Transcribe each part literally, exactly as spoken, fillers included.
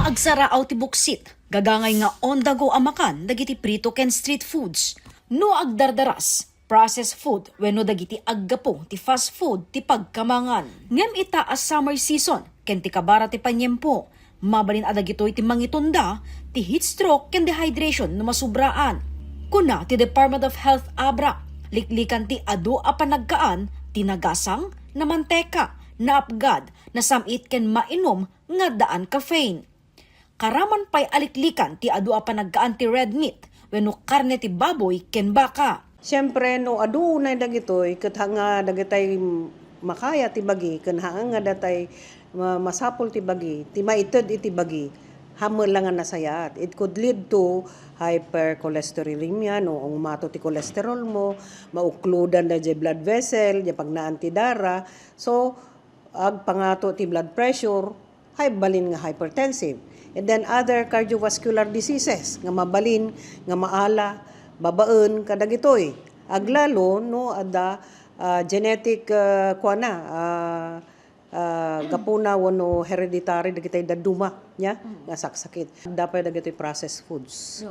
Agsaraaw ti buksit, gagangay nga on the go a makan dagiti prito ken street foods. No agdardaras, processed food wenno dagiti aggapu ti fast food ti pagkamangan. Ngem ita a summer season ken ti kabara ti paniempo, mabalin a dagitoy ti mangitunda ti heat stroke ken dehydration no masubraan. Kuna ti Department of Health Abra, liklikan ti adu a panagkaan ti nagasang, namanteka, naapgad, nasam-it ken mainum nga addaan caffeine. Karaman pay a liklikan ti adu a panagkaan ti red meat wenno karne ti baboy ken baka. Siempre, no adu unay dagitoy, ket ha nga dagitay makaya ti bagi, ken ha nga datay ma-, masapul ti bagi, ti maited iti bagi, hammet la nga nasayaat. It could lead to hypercholesterolemia, no, umato ti cholesterol mo, mauklodan da jay blood vessel, jay pagnaan ti dara. So, agpangato ti blood pressure, hay balin nga hypertensive. And then other cardiovascular diseases nga mabalin nga maala babaen kadagitoy. Aglalo no adda, ah, genetic, ah, kuana, ah, ah, gapuna wenno hereditary dagitoy dadduma, nya, nga saksakit. Adda pay dagitoy processed foods.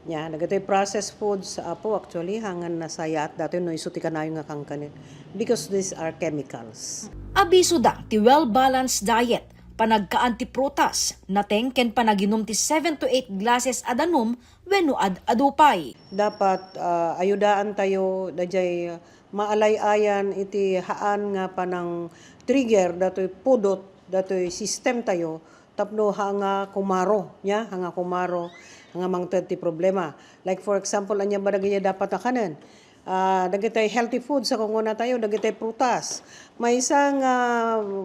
Nya, dagitoy processed foods, Apo, actually, hangan nasayaat datoy no isu ti kanayon nga kankanen. Because these are chemicals. Abisoda ti well-balanced diet, panagkaan ti prutas, nateng ken panaginum ti seven to eight glasses a danum wenno ad-adu pay. Dapat, ah, ayudaan tayo, dayjay maalay-ayan iti haan nga panang-trigger datoy pudot, datoy system tayo, tapno ha nga kumaro, nya, ha nga kumaro, ha nga mangted ti problema. Like, for example, ania ba dagiti dapat a kanen? Ah, dagiti healthy foods a kunguna tayo, dagiti prutas. Maysa nga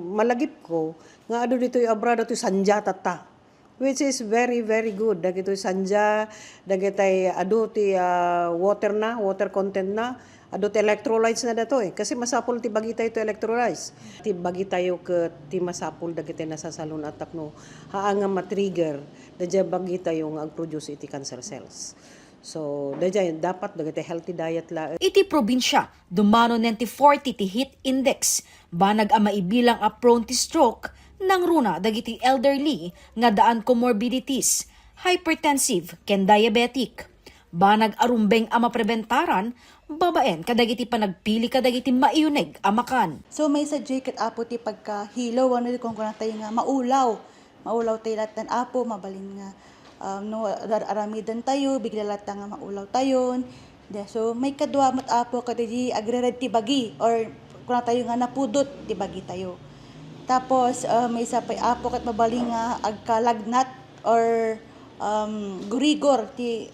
malagipko nga adu ditoy abra, datoy sanja tatta. Which is very, very good. Dagitoy sanja, dagitay adu ti, ah, water na, water content na, adu ti electrolytes na datoy. Kasi masapul ti bagi tayo ti electrolytes. Ti bagi tayo ket ti masapul dagiti nasasalun-at tapno haan nga ma-trigger dayjay bagi tayo nga ag-produce iti cancer cells. So, dayjay dapat dagiti healthy diet la. Iti probinsia, dumano ninety forty ti heat index, banag a maibilang a prone ti stroke, nangruna dagiti elderly nga daan comorbidities, hypertensive ken diabetic. Banag a rumbeng a mapreventaran babaen kadagiti panagpili kadagiti maiuneg a makan. So, maysa diay ket, Apo, ti pagkahilo, wenno ti kunkunatayo nga maulaw. Maulaw tayo latta, Apo, mabalin nga, um, no, ar-, aramiden tayo, bigla latta nga maulaw tayon. De, so, maikadua met, Apo, ket idi agre-red ti bagi, or kunatayo nga napudot ti bagi tayo. Tapos, ah, maysa pay, Apo, ket mabalin nga agkalagnat or, um, gurigor ti,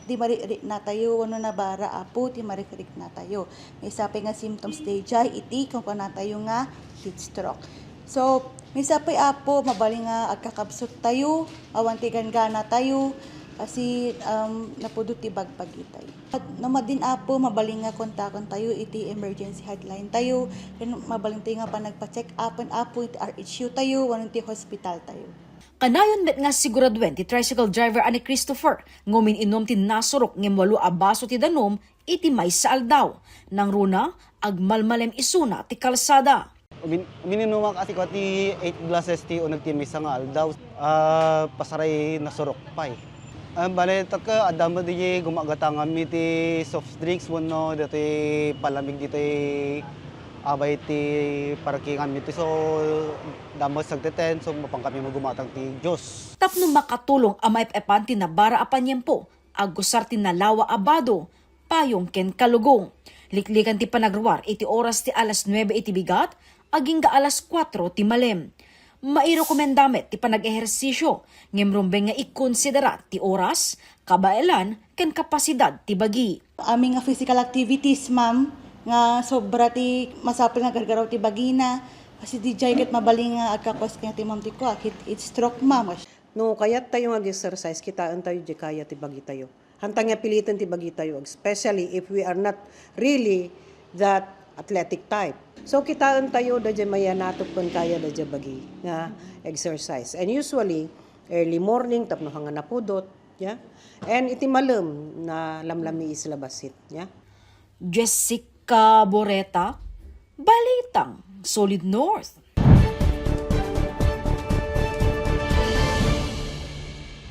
ti marikriknatayo, wenno nabara, Apo, ti marikriknatayo. Maysa pay nga symptoms dayjay iti kunkunatayo nga heat stroke. So, maysa pay, Apo, mabalin nga agkakabsut tayo, awan ti gangganatayo, kasi, um, napudot ti bagbagi tayo. Ket no madin, Apo, mabalin nga kontaken tayo iti emergency hotline tayo, ken mabalin tayo nga panagpa-check-upen, Apo, iti R H U tayo, wenno iti hospital tayo. Kanayon met nga siguraduen ti tricycle driver a ni Christopher nga umin-inum ti nasurok ngem walo a baso ti danum iti maysa aldaw. Nangruna, agmalmalem isuna ti kalsada. Umin-, umininum a kasi ko ti eight glasses ti uneg ti maysa nga aldaw. Ah, pasaray nasurok pay. Ah, bale, takka, adda met diay gumagatanganmi ti soft drinks wenno ditoy palamig ditoy abay ti parkinganmi ti. So, adda met sagteten, so, mapankami nga gumatang ti juice. Tapno makatulong a maep-epan ti nabara a paniempo, agusar ti nalawa a bado, payong ken kalugong. Liklikan ti panagruar iti oras ti alas nuebe iti bigat, agingga alas kuatro ti malem. Mairekomenda met ti panag-ehersisyo, ngem rumbeng nga ikonsidera ti oras, kabaelan, ken kapasidad ti bagi. Amin nga physical activities, ma'am, nga sobra ti masapul nga gargaraw ti bagina, kasi diay ket mabalin nga agkakos kaniak ti ma'am ti kuak, heat, heat stroke, ma'am. No kayat tayo nga ag-exercise, kitaen tayo diay kaya ti bagi tayo. Hanta nga piliten ti bagi tayo, especially if we are not really that athletic type. So, kitaen tayo dayjay mayanatog ken kaya dayjay bagi nga exercise. And usually, early morning, tapno ha nga napudot, yeah? And iti malem, nalamlamiis la bassit, yeah? Jessica Boreta, Balitang Solid North.